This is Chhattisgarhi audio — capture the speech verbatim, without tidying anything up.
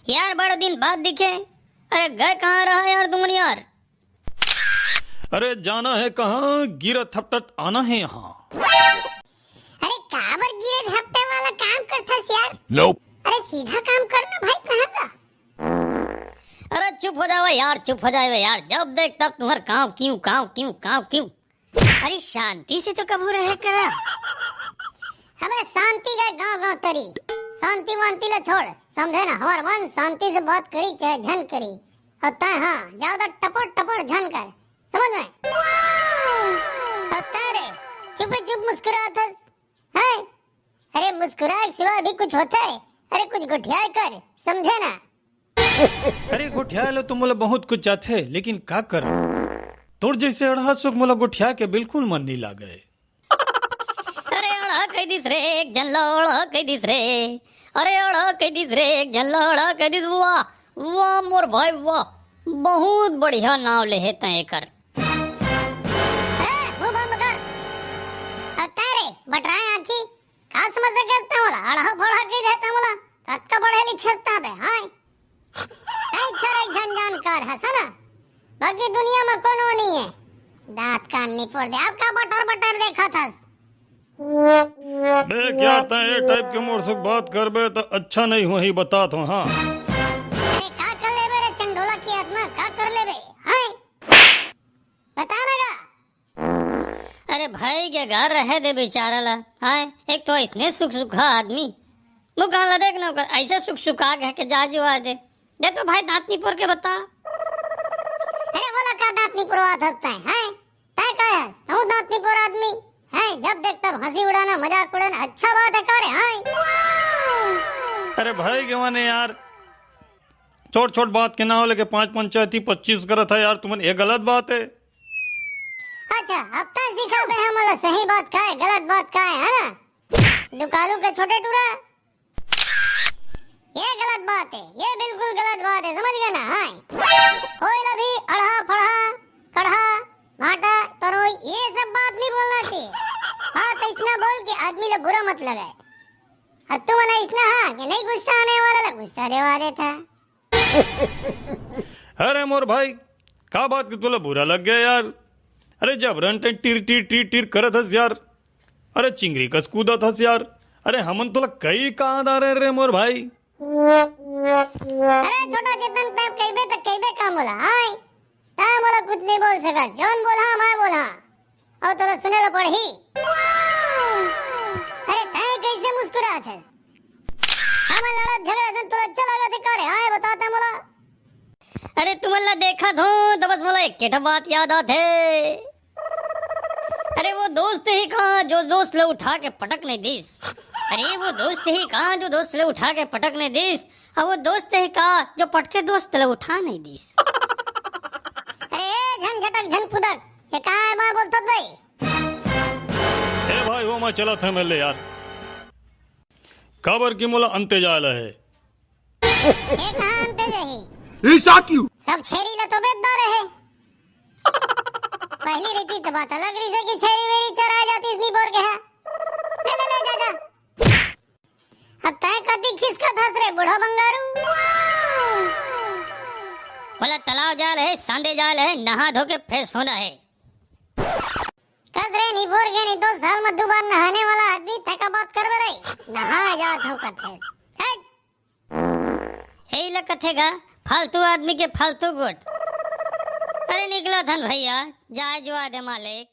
यार, बड़े दिन बाद दिखे। अरे, गए कहाँ रहा यार तुमन यार? अरे, जाना है कहाँ, गिरत हपटत आना है यहाँ। अरे, काबर गिरत हपटे वाला काम करथस यार? Nope. अरे, सीधा काम करना भाई, कहाँ का? अरे, चुप हो जाओ यार, चुप हो जाओ यार, जब देख तब तुम्हार काँव किउँ, काँव किउँ, काँव किउँ। अरे, शांति से तो कभू रहे करा। अबे, शांति का गाँव गाँव तरी, शांति वांति ला छोड़, समझे ना, हमार मन शांति से बात करी चाहे झन करी। अउ तैं, हाँ, ज्यादा टपर टपर झन कर, समझ में? अउ तैं रे, चुपे चुप मुस्कुरात हस, हैं? अरे, मुस्कुराए के सिवा भी कुछ होथे? अरे, कुछ गोठियाए कर, समझे ना? अरे, गोठियाए लो तो मोला बहुत कुछ आथे, लेकिन का कर, तोर जैसे अड़हा सुख मोला गोठिया के बिल्कुल मन नहीं लागे। अरे, अड़हा कह दिस रे, एक झन ला अड़हा कह दिस रे। अरे, अड़हा कह दिस रे, एक झन ला अड़हा कह दिस। वाह, वाह मोर भाई, वाह, बहुत बढ़िया नाव लेहे तैं एकर। ए, मुंह बंद कर। अब तैं रे, बटराए आँखी, का समझ सकत हस मोला? अड़हा फड़हा कह देता मोला। कतका पढ़े लिखे हस तैं बे, हाँ? तैं इच्छा रे झन जानकार हस ना, बाकी दुनिया में कोनो नहीं है। दांत कान निपोर दे, अब का बटर बटर देखत हस? देख यार, तैं ए टाइप के मोर से बात करबे तो अच्छा नहीं होही, बतात हों, हाँ। अरे का कर लेबे रे चंडोला की आत्मा, का कर लेबे? हैं? बता ना गा। अरे भाई के घर रहे दे बेचारा ला, हैं? एक तो इसने सुख सुखा आदमी, मुँह कान ला देख ना ओकर, ऐसे सुख सुखा के जाए जुआए दे। दे तो भाई दांत निपोर के बता। अरे बोला का दांत निपोरवात हस तैं, हैं? तैं का हस? तहूँ दांत निपोर आदमी, हैं? जब देख तब हंसी उड़ाना, मजाक उड़ाना, अच्छा बात है का रे, हैं? अरे भाई के माने यार, छोट छोट बात के नाव लेके पांच पंचायती पच्चीस करत है यार तुमन, ये गलत बात है। अच्छा, अब तैं सिखा दे हमला सही बात का है, गलत बात का है, है ना? दुकालू के छोटे टूरा, ये गलत बात है, ये बिल्कुल गलत बात है, समझ गए ना? हाँ, कोई ला भी अड़हा फड़हा, कड़हा, भाटा, तरोई, ये सब बात नहीं बोलना चाहिए। बात ऐसना बोल के आदमी ला बुरा मत लगे। अब तुमन ऐसना, हाँ, कि नहीं गुस्सा आने वाला ला गुस्सा देवा देता। अरे मोर भाई, का बात के तोला बुरा लग गया यार? अरे जबरन तैं टीर टीर टीर टीर करत हस यार। अरे चिंगरी कस कूदत हस यार। अरे हमन तोला कई का डारे रे मोर भाई। अरे छोटा चेतन, तैं कहिबे त कहिबे का मोला, आय? तैं मोला कुछ नहीं बोल सकस, जौन बोलहा मैं बोलहा। अउ तोला सुने ला पड़ही। अरे तैं कैसे मुस्कुरात हस? हमन लड़त झगड़त हन, तोला अच्छा लागत हे का रे? आय बता तैं मोला। अरे तुमन ला देखत हों त बस मोला एक ठा बात याद आत हे। अरे वो दोस्त ही का जो दोस्त ला उठा के पटक नहीं दिस। अरे वो दोस्त ही का जो दोस्त ला उठा के पटक नहीं दिस। अब वो दोस्त ही का जो पटके दोस्त ला उठा नहीं दिस। अरे झन झटक झन फुदक, ये का है मैं बोलत हस बे? ए भाई, वो मैं चलत हँव मेले यार, काबर कि मोला अंते जाए ला हे। ए कहाँ अंते जाही? ईसा क्यों? सब छेरी ला तो बेच डारे हे। पहली रीति तो बात अलग रहिसे कि छेरी मेरी चराए जातिस निपोर के हा। ले, ले, ले, जा, जा। अब तैं कति खिसकत हस रे बूढ़ा बंगारू? बोला तालाब जाए ला हे, सांदे जाए ला हे, नहा धो के फिर सोना हे। कस रे निपोर के नहीं तो साल में दो बार नहाने वाला आदमी, तैं का बात करबे रे? नहा जात हँव कथे। हट। यही ला कथे गा, फालतू आदमी के फालतू गोठ। अरे निकलत हन भैया, जाए जुआए दे मालिक।